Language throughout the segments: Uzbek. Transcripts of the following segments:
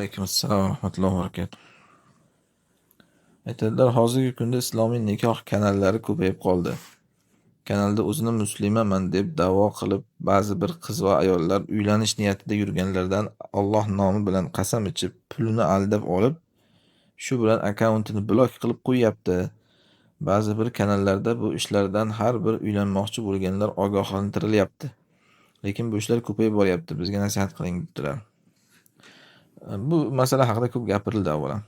Alaykum assalom va rahmatullohi va barakatuh. Aytadilar, hozirgi kunda islomiy nikoh kanallari ko'payib qoldi. Kanalda o'zini muslimaman deb da'vo qilib, ba'zi bir qiz va ayollar uylanish niyatida yurganlardan Alloh nomi bilan qasam ichib, pulini aldab olib, shu bilan akkauntini blok qilib qo'yyapti. Ba'zi bir kanallarda bu ishlardan har bir uylanmoqchi bo'lganlar ogohlantirilyapti. Lekin bu ishlar ko'payib boryapti. Bizga nasihat qiling debdilar. Bu masala haqida ko'p gapirildi avvalan.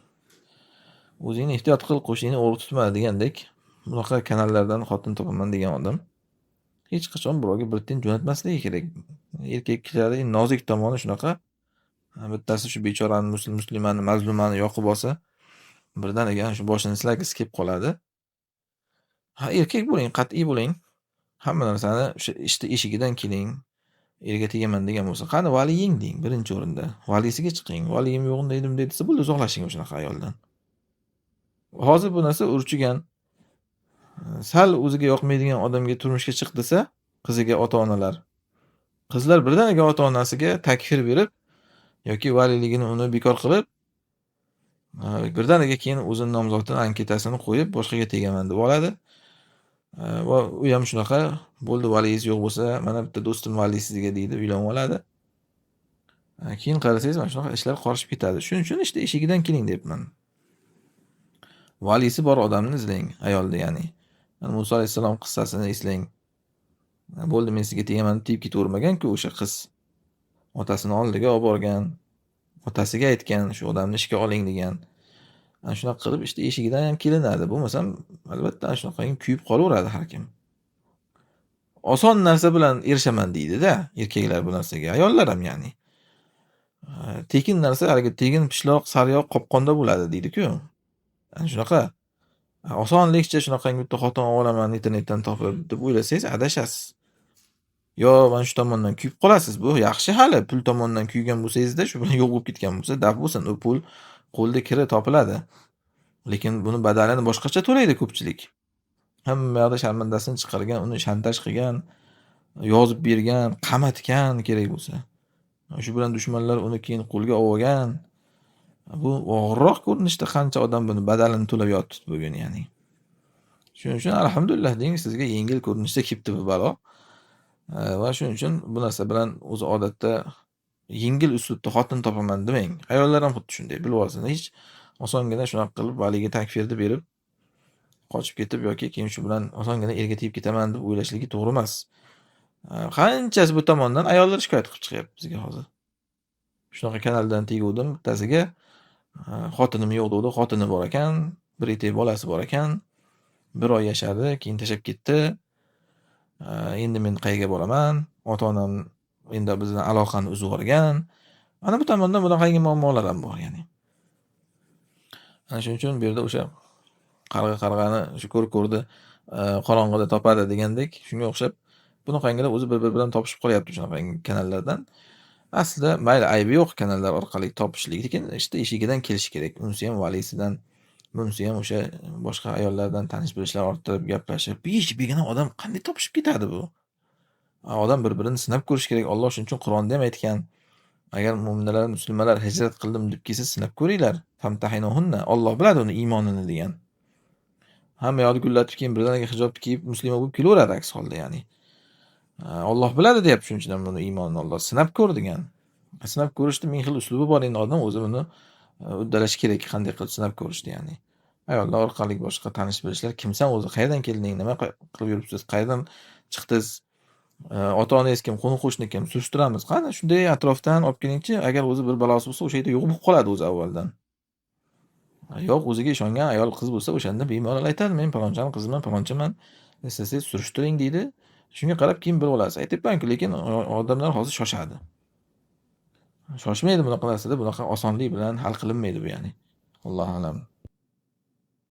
O'zingni ehtiyot qil, qo'shningni o'g'ri tutma degandek, bunaqa kanallardan xotin topaman degan odam hech qachon birovga bir tiyin jo'natmasligi kerak. Erkaklarning nozik tomoni shunaqa. Bittasi shu bechorani, muslimani, mazlumani yoqib olsa, birdaniga shu boshini silagisi kelib qoladi. Ha, erkak bo'ling, qat'iy bo'ling. Hamma narsani o'sha ishni eshigidan keling. Erga tegaman degan bo'lsa, qani valiying deng birinchi o'rinda. Valisiga chiqing. Valiyim yo'q undaydi, bunday desa, bo'ldi, uzoqlashing o'shanaqa ayoldan. Hozir bu narsa urchigan. Sal o'ziga yoqmaydigan odamga turmushga chiq desa, qiziga ota-onalar. Qizlar birdaniga ota-onasiga takfir berib yoki valiligini uni bekor qilib, birdaniga keyin o'zini nomzodini anketasini qo'yib, boshqaga tegaman deb oladi. Va u ham shunaqa bo'ldi, valiyingiz yo'q bo'lsa, mana bitta do'stim valiy sizga deydi, uylanib oladi. Keyin qarasangiz mana shunaqa ishlar qorishib ketadi. Shuning uchun ishni eshigidan keling deyapman. Valisi bor odamni izlang, ayolni ya'ni. Mana Musa alayhissalom qissasini eslang. Bo'ldi, men sizga tegaman deb tegib ketavermagan-ku o'sha qiz. Otasini oldiga olib borgan, otasiga aytgan, shu odamni ishga oling degan. Ana shunaqa qilib ishni eshigidan ham kelinadi. Bo'lmasam, albatta ana shunaqangi kuyib qolaveradi har kim. Oson narsa bilan erishaman deydi-da erkaklar bu narsaga, ayollar ham ya'ni. Tekin narsa haligi tegin pishloq, sariyog' qopqonda bo'ladi deydi-ku. Ana shunaqa. Osonlikcha shunaqangi bitta xotin olaman internetdan topib deb o'ylasangiz adashasiz. Yo mana shu tomondan kuyib qolasiz. Bu yaxshi hali pul tomondan kuygan bo'lsangizda, shu bilan yo'q bo'lib ketgan bo'lsa, daf bo'lsin, u pul qo'lda kiri topiladi. Lekin buni badalini boshqacha to'laydi ko'pchilik. Hamma yoqda sharmandasini chiqargan, uni shantaj qilgan, yozib bergan, qamatgan kerak bo'lsa. Shu bilan dushmanlar uni keyin qo'lga olgan. Bu og'irroq ko'rinishda qancha odam buni badalini to'lab yotibdi bugun ya'ni. Shuning uchun alhamdulillah deng, sizga yengil ko'rinishda kelibdi bu balo. Va shuning uchun bu narsa bilan o'zi odatda yengil uslubda xotin topaman demang. Ayollar ham xuddi shunday bilib olsin. Hech osongina shunaqa qilib valiga takfirni berib qochib ketib yoki keyin shu bilan osongina erga tegib ketaman deb o'ylashligi to'g'ri emas. Qanchasi bu tomondan ayollar shikoyat qilib chiqyapti bizga hozir. Shunaqa kanaldan teguvdim bittasiga. Xotinim yo'q dedi, xotini bor ekan, bir etak bolasi bor ekan. Bir oy yashadi, keyin tashlab ketdi. Endi men qayerga boraman? Ota-onam endi bizdan aloqani uzib yuborgan. Mana bu tomondan bunaqangi muammolar ham bor ya'ni. Ana shuning uchun bu yerda o'sha qarg'a qarg'ani o'sha ko'r ko'rdi, qorong'ida topadi degandek, shunga o'xshab bunaqangilar o'zi bir-biri bilan topishib qolyapti shunaqangi kanallardan. Aslida mayli aybi yo'q kanallar orqali topishlik, lekin ishni eshigidan kelish kerak. Unisi ham valisidan, bunisi ham o'sha boshqa ayollardan tanish bilishlar orttirib gaplashib, hech begona odam qanday topishib ketadi bu? Odam bir-birini sinab ko'rish kerak. Alloh shuning uchun Qur'onda ham aytgan. Agar mo'minlar, musulmonlar hijrat qildim deb kelsa, sinab ko'ringlar. Famtahinuhunna. Alloh biladi uni iymonini degan. Hamma yoqni gullatib keyin birdaniga hijobni kiyib musulmon bo'lib kelaveradi aks holda ya'ni. Alloh biladi deyapti shuning uchun ham buni iymonini Alloh sinab ko'r degan. Sinab ko'rishni ming xil uslubi bor, endi odam o'zi buni uddalashi kerak, qanday qilib sinab ko'rishni ya'ni. Ayollar orqali boshqa tanish bilishlar, kimsan o'zi, qayerdan kelding, nima qilib yuribsiz, qayerdan chiqdingiz, ota-onangiz kim, qo'ni-qo'shni kim, surishtiramiz. Qani shunday atrofdan olib kelingchi, agar o'zi bir balosi bo'lsa, o'sha yerda yo'q bo'lib qoladi o'zi avvaldan. Yo'q, o'ziga ishongan ayol qiz bo'lsa, o'shanda bemalol aytadi, men palonchani qiziman, palonchaman, istasangiz surishtiring deydi. Shunga qarab keyin bilib olasiz. Aytyapman-ku, lekin odamlar hozir shoshadi. Shoshmaydi bunaqa narsada, bunaqa osonlik bilan hal qilinmaydi bu ya'ni. Allohu a'lam.